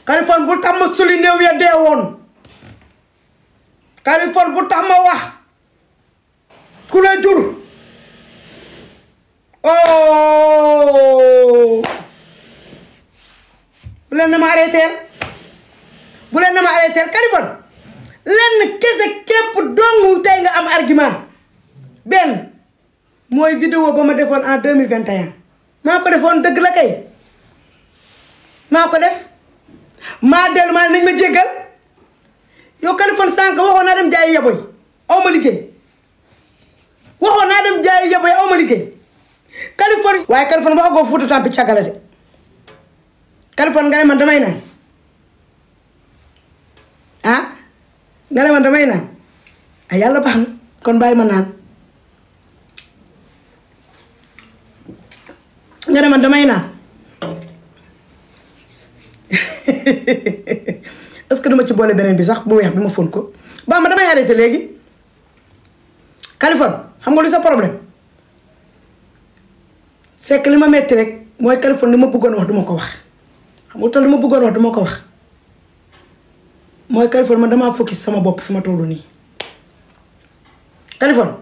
Kaliphone bu tax ma suli néew ya dee woon Kaliphone bu tax ma wax ku la jur oh bu leen na ma arrêté Kaliphone lenn kese képp dong tey nga am argument benn mooy vidéo ba ma defoon en 2021 maa ko defoon dëgg la kay maa ko def maa dellu maa nañ ma jéggal yow Kaliphone sànq waxoon naa dem jaayi yaboy aw ma liggéey waxoon naa dem jaayi yaboy aw ma liggéey Kaliphone waaye Kaliphone waxagoo Fuuta Tampi càggala de Kaliphone nga ne man damay naan ah nga ne man damay naan ay yàlla baax na kon bàyyi ma naan nga ne man damay naan est-ce que duma ci boole beneen bi sax bu weex bi ma fóon ko ba ma damay arrêté léegi Kaliphone xam nga lu sa problème c'est que li ma metti rek mooy Kaliphone li ma bëggoon wax duma ko wax xam nga tax li ma bëggoon wax duma ko wax mooy Kaliphone man damaa focus sama bopp fi ma tollu nii Kaliphone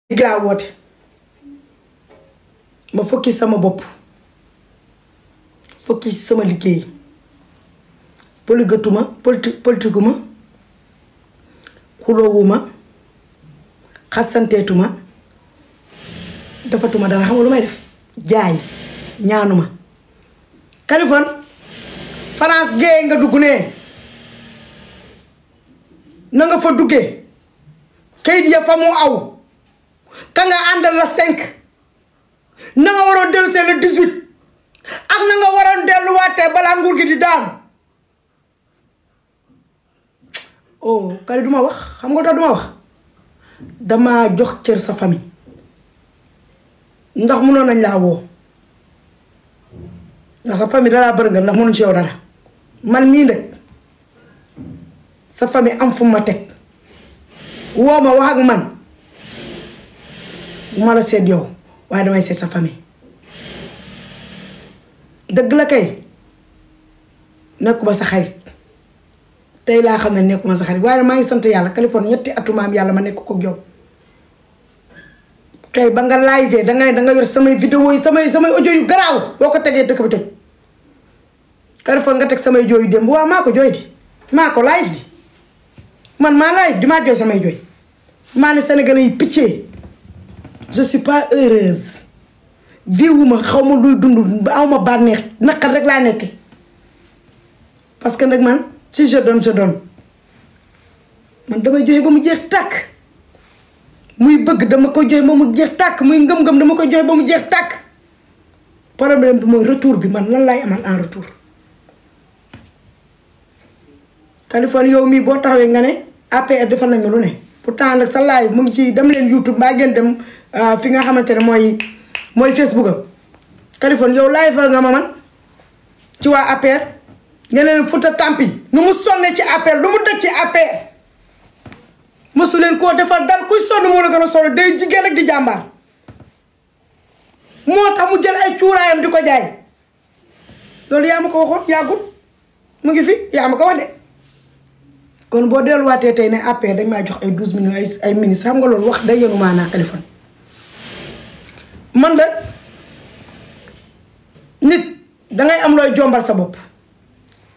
li laa woote ma focus sama bopp focus sama liggéey politiguma xuloowuma xasanteetuma dafatuma dara xam nga lu may def jaay ñaanuma Kaliphone France géey nga dugg ne na nga fa duggee kayit ya fa mu aw ka nga àndal la 5 na nga waroon dellu see le 18 ak na nga waroon delluwaatee balaa nguur gi di daan oh Kali duma wax xam nga tax duma wax dama jox cër sa famille ndax mënoon nañ laa woo ndax sa famille dalaa bëri nga ndax mënuñ ci yow dara man mii nag sa famille am fu ma teg woo ma wax ak man bu ma la seet yow waaye damay seet sa famille dëgg la kay nekkuma sa xarit tey laa xam ne nekkuma sa xarit waaye maa ngi sant yàlla Kaliphone ñetti atumaam yàlla ma nekk ko yow tey ba nga live danga yor samay vidéo yi samay audio yu garaaw boo ko tegee dëkk bi tëj Kaliphone nga teg samay jooy yu démb waaw maa ko jooy di maa ko live di man maa live di maa jooy samay jooy maa ne Sénégalais yi pitié je suis pas heureuse viwuma xaw ma luy dund awma bànneex naqar rek laa nekke parce que nag man si je donne man damay joxe ba mu jeex tàkk muy bëgg dama ko joxe ba mu jeex tàkk muy ngëm-ngëm dama ko joxe ba mu jeex tàkk problème bi mooy retour bi man lan laay amal en retour Kaliphone yow mii boo taxawee nga ne APR defal nañ ma lu ne pourtant nag sa live mu ngi ci dem leen YouTube mbaa ngeen dem fi nga xamante ne mooy Facebook am Kaliphone yow live nga ma man ci waa APR ngeen leen Fuuta Tampi nu mu sonne ci APR lu mu dëj ci APR mësu leen koo defal dal kuy sonn moo la gën a sonn day jigéen rek di jàmbaar moo tax mu jël ay cuuraayam di ko jaay loolu yaa ma ko waxoon yàggul mu ngi fi yaa ma ko wax de kon boo delluwaatee tey ne APR dañ maa jox ay 12 millions ay ministres xam nga loolu wax day yenu maanaa Kaliphone man la nit dangay am looy jombal sa bopp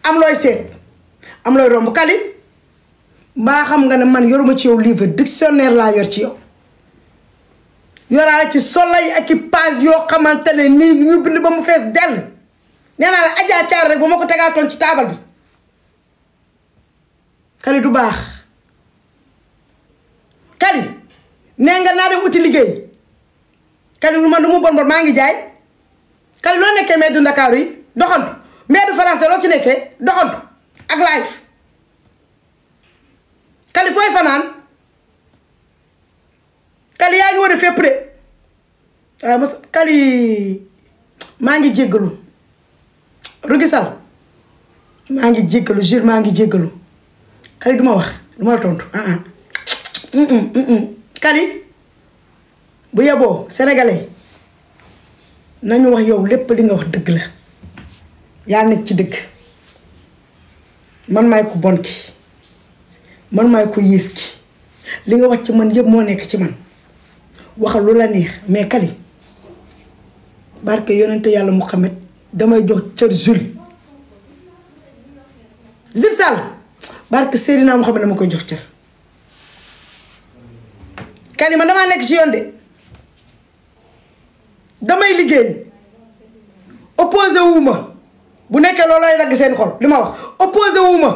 am looy seet am looy romb Kali mbaa xam nga ne man yoruma ci yow livre dictionnaire laa yor ci yow yoraale ci solay ak i page yoo xamante ne nii ñu bind ba mu fees dell nee naa la Adja Thiar rek ba ma ko tegaatoon ci taabal bi Kali du baax Kali nee nga naa dem uti liggéey Kali lu man du mu bon maa ngi jaay Kali loo nekkee mais du Ndakaaru yi doxantu mais du français loo ci nekkee doxantu ak live Kali fooy fanaan Kali yaa ngi war a fépp de waaw Kali maa ngi jéggalu Rugisal maa ngi jéggalu Jules maa ngi jéggalu Kali duma wax duma la tontu Kali bu yeboo sénégalais nañu wax yow lépp li nga wax dëgg la yaa nekk ci dëgg man maay ku bon ki man maay ku yées ki li nga wax ci man yëpp moo nekk ci man waxal lu la neex mais Kali barke yonente yàlla Muhammad damay jox cër Jules Sall barke Seydina Muhammad dama koy jox cër Kali man damaa nekk ci yoon de damay liggéey opposé wu ma bu nekkee loolu lay dagg seen xol li ma wax opposé wu ma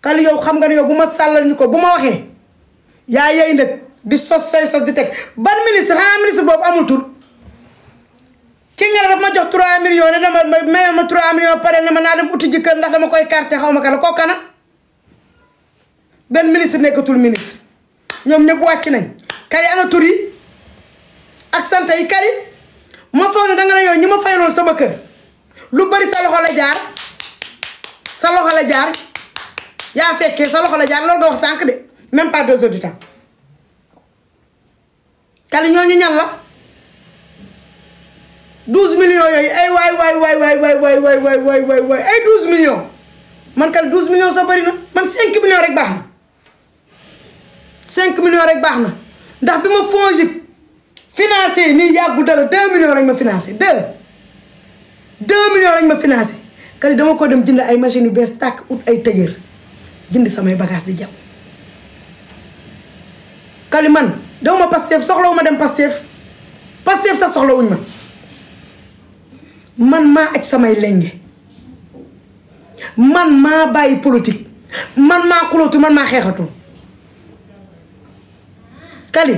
Kali yow xam nga ne yow bu ma sàllal ñu ko bu ma waxee yaa yey nag di sos say sos di teg ban ministre xanaa ministre boobu amul tur ki nga ne daf ma jox 3 millions ne dama mayoon ma 3 millions pare ne ma naa dem uti ji kër ndax dama koy carte xaw ma kala kooku kana benn ministre nekkatul ministre ñoom ñëpp wàcc nañ Kali ana tur yi ak sant yi Kali ma foog ne danga ne yow ñi ma fayaloon sama kër lu bari sa loxo la jaar sa loxo la jaar yaa fekkee sa loxo la jaar loolu nga wax sànq de même pas 2 heures du temps Kali ñooñu ñan la 12 millions yooyu ay waay ay 12 millions man Kali 12 millions sa bari na man 5 millions rek baax na 5 millions rek baax na ndax bi ma FONGIP financé nii yàggu dara 2 millions lañ ma financé 2 millions lañ ma financé Kali dama ko dem jënd ay machines yu bees tàkk ut ay tëjër jënd samay bagages di jàpp Kali man dama Pastef soxlawu ma dem Pastef sa soxlawuñ ma man maa aj samay lenge man maa bàyyi politique man maa xulootu man maa xeexatu Kali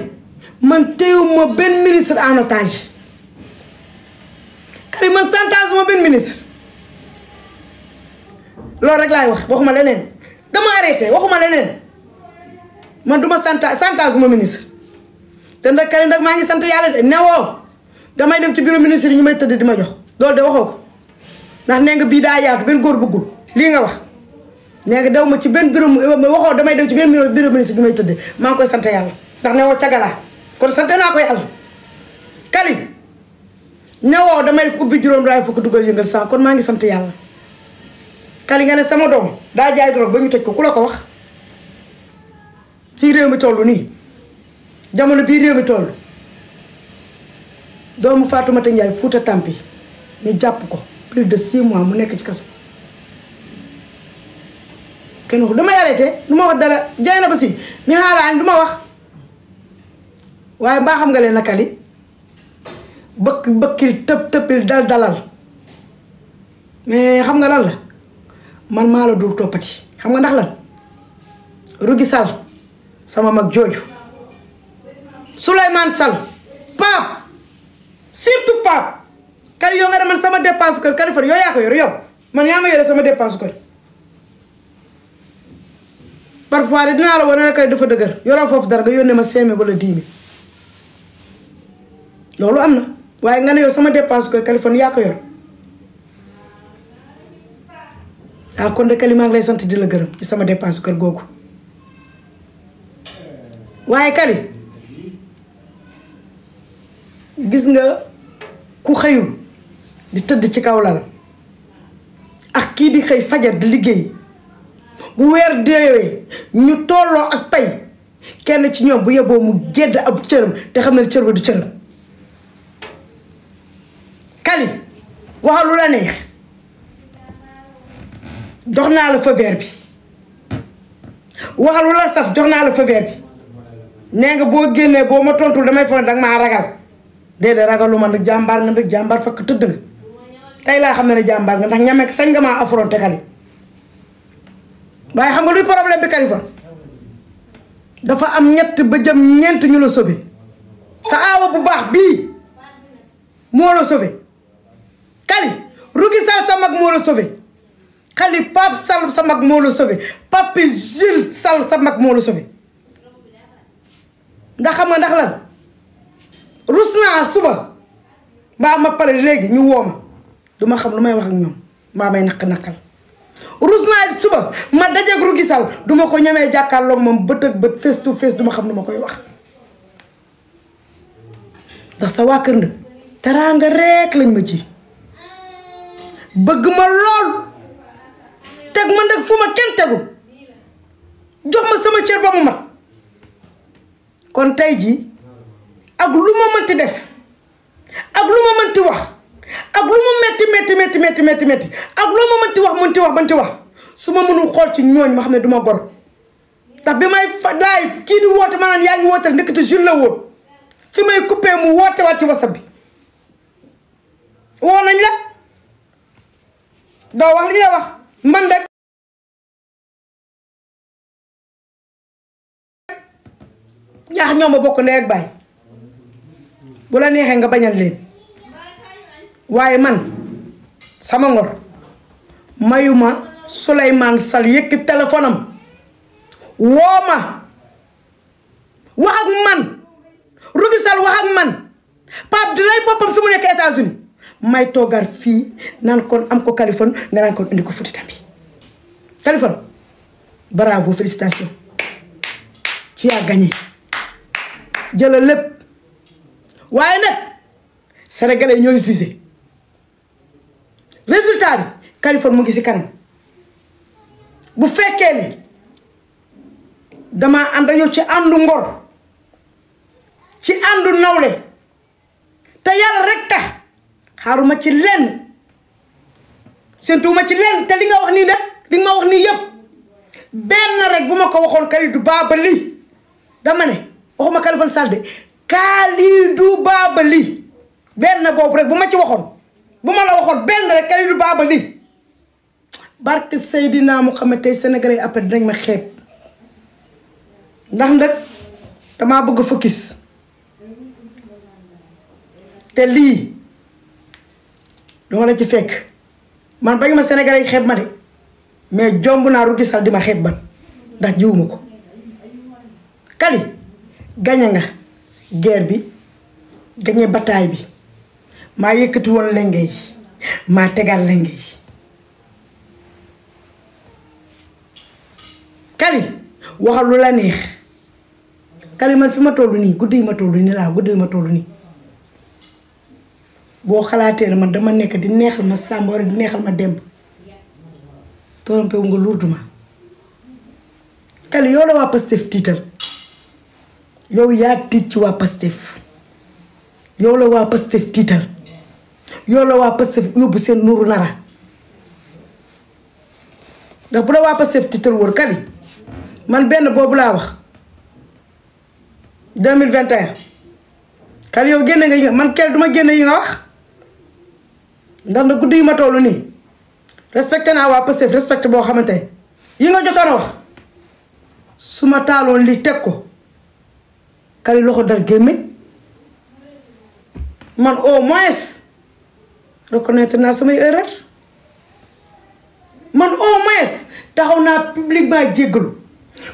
man téyewuma benn ministre en otage Kali man chantage ma benn ministre loolu rek laay wax waxuma leneen dama arrêté waxuma leneen man duma chantage ma ministre te ndax Kali ndax maa ngi sant yàlla de newoo damay dem ci bureau ministre yi ñu may tëdd di ma jox loolu de waxoo ko ndax nee nga bii daa yaatu benn góor bëggul lii nga wax nee nga daw ma ci benn bureau waxoo damay dem ci benn bureau ministre di may tëdd maa ngi koy sant yàlla ndax newoo cagalaa kon sant naa ko yàlla Kali newoo damay def ubbi juróom raay fukk dugal yëngal saa kon maa ngi sant yàlla Kali nga ne sama doom daa jaay drogue ba ñu tëj ko ku la ko wax ci réew mi toll nii jamono bii réew mi toll doomu Fatoumata Ndiaye Fouta Tampi ñu jàpp ko plus de 6 mois mu nekk ci kaso kenn waxu damay arrêté du ma wax dara jaay na ba si mi xaaraan du ma wax waaye mbaa xam nga leen na Kali bëkkil tëppil dalal mais xam nga lan la man maa la dul toppati xam nga ndax lan Rugi Sall sama mag jooju Souleymane Sall Pape surtout Pape Kali yow nga ne man sama dépense kër Kali Far yow yaa ko yor yow man yaa ma yore sama dépense kër parfois de dinaa la wane ne Kali dafa dëgër yoroo foofu dara nga yónnee ma 5 000 wala 10 000 loolu am na waaye nga ne yow sama dépense kër Kali Far yaa ko yor ah kon de Kali maa ngi lay sant di la gërëm ci sama dépense kër googu waaye Kali gis nga ku xëyul di tëdd ci kaw lal ak kii di xëy fajar di liggéey bu weer deewee ñu tolloo ak pay kenn ci ñoom bu yeboo mu gedd ab cëram te xam ne cër ba du cëram Kali waxal lu la neex jox naa la feu vert bi waxal lu la saf jox naa la feu vert bi nee nga boo génnee boo ma tontul damay foog ne danga maa ragal déedéet ragalu ma nag jàmbaar nga nag jàmbaar fakk tëdd nga tey laa xam ne jàmbaar nga ndax ñameek sañ nga maa affronté Kali waaye xam nga luy problème bi Kali Far dafa am 3 ba jëm 4 ñu la sauvé sa aawa bu baax bii moo la sauvé Kali Rugi Sall sa mag moo la sauvé Kali Pape Sall sa mag moo la sauvé Pape Jules Sall sa mag moo la sauvé ndax xam nga ndax lan rus naa suba mbaa ma pare léegi ñu woo ma duma xam lu may wax ak ñoom mbaa may naqal rus naa suba ma dajeeg Rugi Sall duma ko ñemee jàkkaarloog moom bët ak bët face to face duma xam lu ma koy wax ndax sa waa kër nag teraanga rekk lañ ma ji bëgg ma lool teg ma nag fu ma kenn tegul jox ma sama cër ba mu mat kon tey jii ak lu ma mënti def ak lu ma mënti wax ak lu mu metti ak lu ma mënti wax su ma mënul xool ci ñooñ ma xam ne du ma gor ndax bi may laay kii di woote maanaam yaa ngi woote rek nekkati Jules la woon fi may coupé mu woote waat ci WhatsApp bi woo nañ la doo wax li nga wax man de ñaax ñoom ba bokk ndey ak baay bu la neexee nga bañal leen waaye man sama ngor mayuma Souleymane Sall yëkk téléphone am woo ma wax ak man Rugi Sall wax ak man Pape di lay boppam fi mu nekk États-Unis may toogaat fii naan kon am ko Kaliphone nga naan kon indi ko Fouta Tampi Kaliphone bravo félicitations tu as gagné jëlal lépp waaye nag sénégalais ñooy jugé résultat bi Kaliphone mu ngi ci kanam bu fekkee ni dama ànd ak yow ci àndu ngor ci àndu nawle te yàlla rek tax xaaruma ci lenn séntuwuma ci lenn te li nga wax nii nag li nga ma wax nii yëpp benn rek bu ma ko waxoon Kalidou Babali dama ne waxuma Kaliphone Sall de Kalidou Babali benn boobu rek bu ma ci waxoon bu ma la waxoon benn rek Kalidou Babali barke Seydina Muhammad tey Sénégalais après dinañ ma xeeb ndax nag damaa bëgg focus te lii dama la ci fekk man bañ ma Sénégalais xeeb ma de mais jomb naa Rugi Sall di ma xeeb ban ndax jiwuma ko Kali gañe nga guerre bi gañe bataille bi maa yëkkati woon lenge yi maa tegal lenge yi Kali waxal lu la neex Kali man fi ma toll nii guddi yi ma toll nii laa guddi yi ma toll nii boo xalaatee ne man dama nekk di neexal ma Samba wala di neexal ma Demba trompé wu nga lourdement Kali yow la waa Pastef tiital yow yaa tiit ci waa Pastef yow la waa Pastef tiital yow la waa Pastef yóbbu seen nuuru nara ndax bu la waa Pastef tiital wóor Kali man benn boobu laa wax 2021 Kali yow génne nga yi nga man kel duma génne yi nga wax ndax na guddi yi ma tollu nii respecté naa waa Pastef respecté boo xamante ne yi nga jotoon a wax su ma taaloon li teg ko Kali loxo dal gémmiñ man au moins reconnaître naa samay erreur man au moins taxaw naa publiquement jéggalu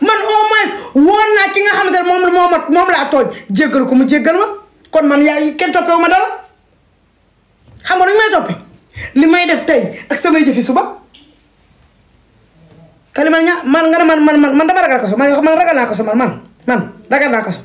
man au moins woon naa ki nga xamante ne moom laa tooñ jéggalu ko mu jéggal ma kon man yaay kenn toppewu ma dara xam nga dañu may toppe li may def tey ak samay jëfi suba Kali man nga ne man dama ragal kaso man ragal naa kaso man ragal naa kaso